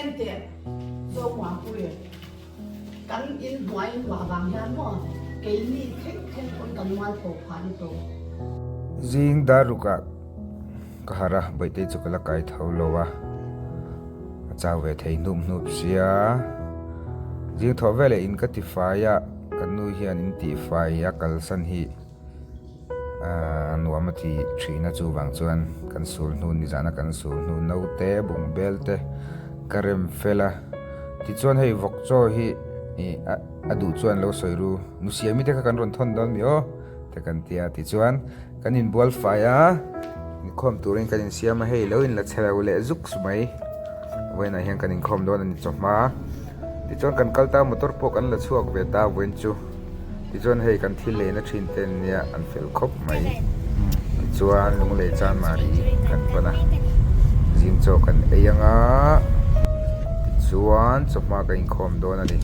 Enteh, Zomuanpui, kan in hnuai in luah vang hian maw keini thleng thleng pawn kan mualpho phah ni tawh. Zing dar rukah ka harh a, Bawihtei chu ka la kai tho lo a, a chau ve thei hnup hnup sia. Zing thawh veleh in ka tifai a, ka nu hian in tihfai a kalsan hi. Nuam a ti thin a chuvang chuan kan sul hnu nizana kan sul hnu naute bungbel te ka rem fel a tichuan hei vawk chaw hi ih a duh chuan lo sawi ru nu siami te kha kan rawn thawn dawn mi aw te kan tia tichuan kan inbual fai a inkhawm turin kan insiam a hei lo inla chhe lo leh zuk mai vawiinah hian kan inkhawm dawn a ni chawhma tichuan kan kal ta motor pawh kan la chhuak ve ta vawiin chu. Tichuan hei kan thil leina thin te an nia an fel khawp mai. Tichuan lunglei chanmari kan pan a, zing chaw kan ei anga tichuan chawhma ka inkhawm dawn a ni.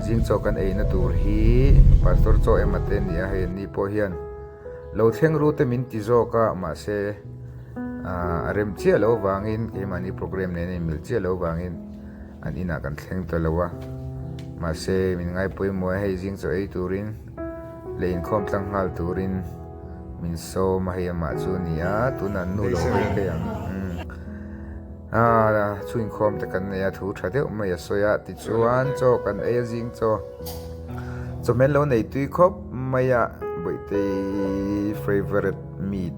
Zing chaw kan eina tur hi Pastor chaw ema te ania hei an ni pawh hian lo thleng ru te min ti zawk a mahse a rem chiah loh avangin keimahni programme nen a inmil chiah loh avangin An inah kan thleng ta lo a, mahse min ngaipawimawh a hei zing chaw ei turin leh inkhawm tlang nghal turin min sawm a hei amah chu a ni a, tunah an nu lo hawi phei ang. Aaa chu inkhawm te kan nei a, thu tha deuh mai a sawi a, tichuan chaw kan ei a zing chaw chawhmel lo nei tui khawp mai a, Bawihtei favourite meat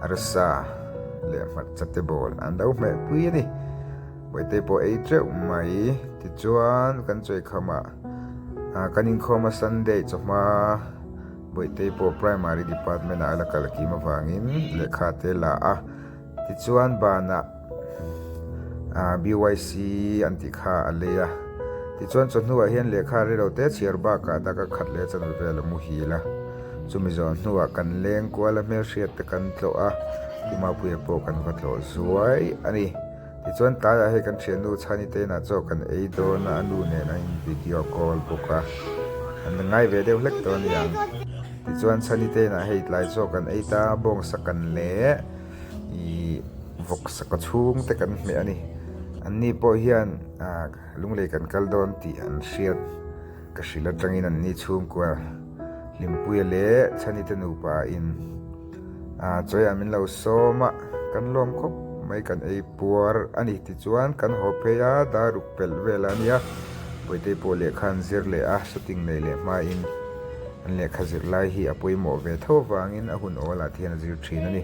arsa leh hmarcha te bawl an lo hmeh pui a ni. Bawihtei pawh ei teuh mai. Tichuan kan chawikhamah kan inkhawm a Sunday chawhma Bawihtei pawh Primary Department ah a la kal kim avangin lehkha te la a. Tichuan banah BYC an tih kha a lei a. Tichuan chawhnuah hian lehkha rilo te chhiar bakah dak a khat leh chanel vel a muhil a. Chumi zawh hnuah kan leng kual a hmelhriat te kan tlawh a, Pumapuia pawh kan va tlawh zuai a ni. Tichuan tlaiah hei kan thiannu Chhani te inah chaw kan ei dawn a, a nu nen an in video call bawk a, an ngai ve deuh hlek tawh a ni ang. Tichuan Chhani te inah hei tlai chaw kan ei ta, bawngsa kan leh ih vawksa kaw chhung te kan hmeh a ni. Anni pawh hian ah lunglei kan kal dawn tih an hriat ka hrilh atangin anni chhungkua Hlimpuia leh Chhani te nupa in Ah chawiah min lo sawm a, kan lawm khawp mai kan ei puar a ni tichuan kan haw phei a, dar ruk pelh vel a nia, Bawihtei pawh lehkha an zir leh a, shooting nei leh hmain an lehkha zir lai hi a pawimawh ve tho avangin a hun awl ah te hian a zir thin a ni.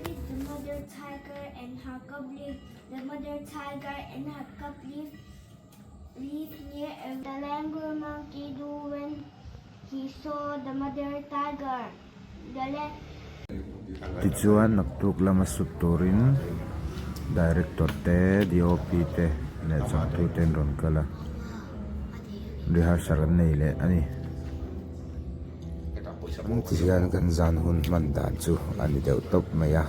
Tichuan naktuk lama sut turin Director te, DOP te leh changtu te an rawn kal a, rehearsal an nei leh a ni. Tihian kan zan hun hman dan chu a ni deuh tawp mai a,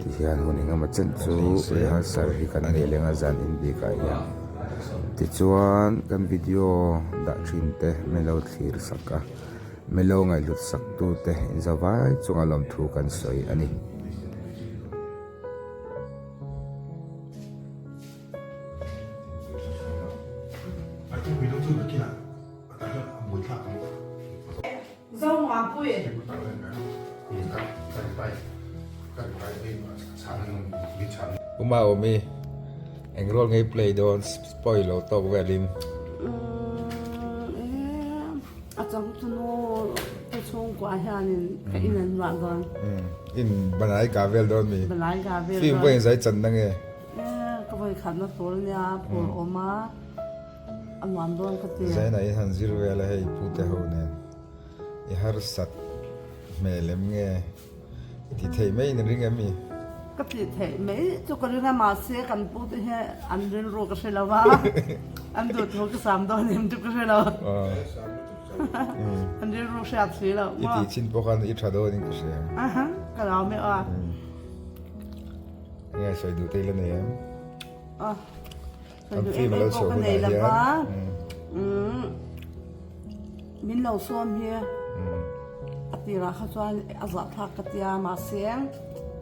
tihian hun engemaw chen chu rehearsal hi kan nei leng a zan in bikah hian tichuan kan video dah thin te min lo thlir sak a min lo ngaihhlut sak tu te inzavai chunga lawmthu kan sawi a ni. Uma awmi eng role nge i play dawn spoil lo tawk velin. A chang chu nu te chhungkua hianin ka in an luah dawn. In banai ka vel dawn mi. Banai ka vel dawn. Film pawh in zai chan na nge. Ka vawi khatna tur ania phur awm a. A nuam dawn ka ti. Zaina i han zir vel a hei pute ho nen i harsat hmel em nge i ti theih mai in ring em mi? Ka ti theih mai chu ka ring a mahse kan pute hi an rilru ka hre lo a an duh thu ka sam dawn em chu ka hre lo an rilru hriat si lo I tih chin pawh khan i tha dawn in ka hria. Ka lo meuh a. Nge sawi duh te i la nei em? Kan film a lo chhuah hunah hian Min lo sawm hi a tirah kha chuan a zahthlak ka tia mahse.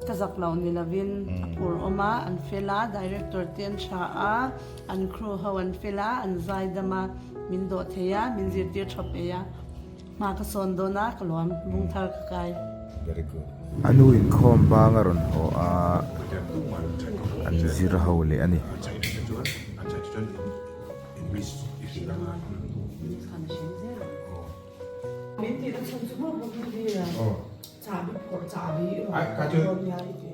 Ka zak lo ni lovin a phur awm a, an fel a, director te an tha a, an crew ho an fel a, an zai dam a, min dawh thei a, min zirtir tha peih a, hma ka sawn dawn a, ka lawm bung thar ka kai. Very good. A nu inkhawm bang a rawn haw a, an zir ho leh a ni. Chahbi phawrh chahbi i rawn dawn nia i ti.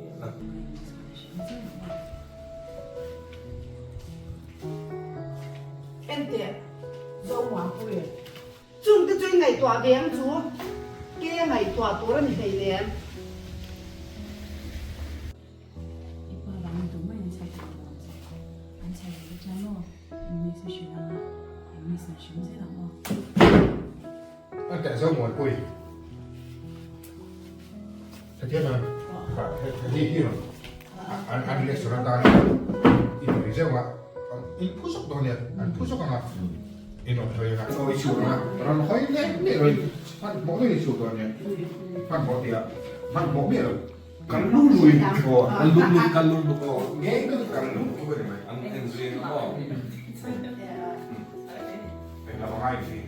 Enteh, Zomuanpui. Chung te chu i ngaihtuah ve ang chu, ke ngaihtuah tur a ni hleinem. I pa vangin tumah in chhai thei lo ang che. An chhai ve te chuan maw, in miss i hrilh ang a, in miss an hrim zel ang aw. An teh zo muanpui. Hetiang a hei hi an an restaurant tan i ti zeuh a in phu zawk dawn nia an phu zawk ang a in rawn hawi ang a i chhuk ang a rawn hawi leh miah lo in hmanhmawh deuhin i chhuk dawn nia hmanhmawh tia hmanhmawh miah lo kan lu lui aw kan lu lui kan lu lui aw ngei kan lu lui ani mai an en zui ang aw eng lam a ngai si.